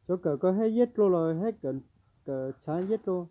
Cov kawm koj hab iab dlua los hab kawm tshaav iab dlua?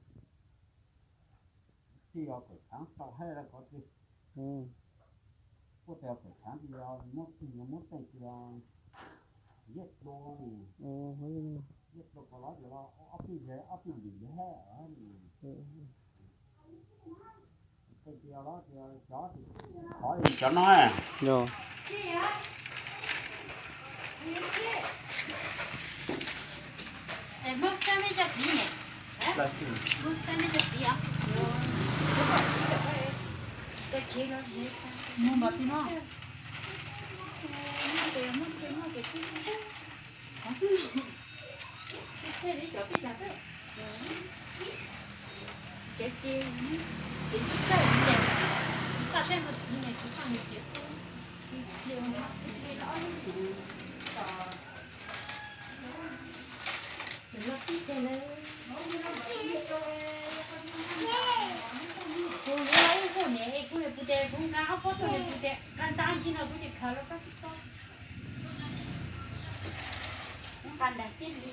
Cov no. Kuv yuav ib huam niam es kuv niam pus tes kuv nqa ob pob tug niam pus tes nqa nta ntsis no kuv ces khaws los koj tsis tau. Kuv nqa ntais tiag li.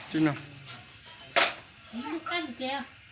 Tsis no. Txiv lub qab ntses.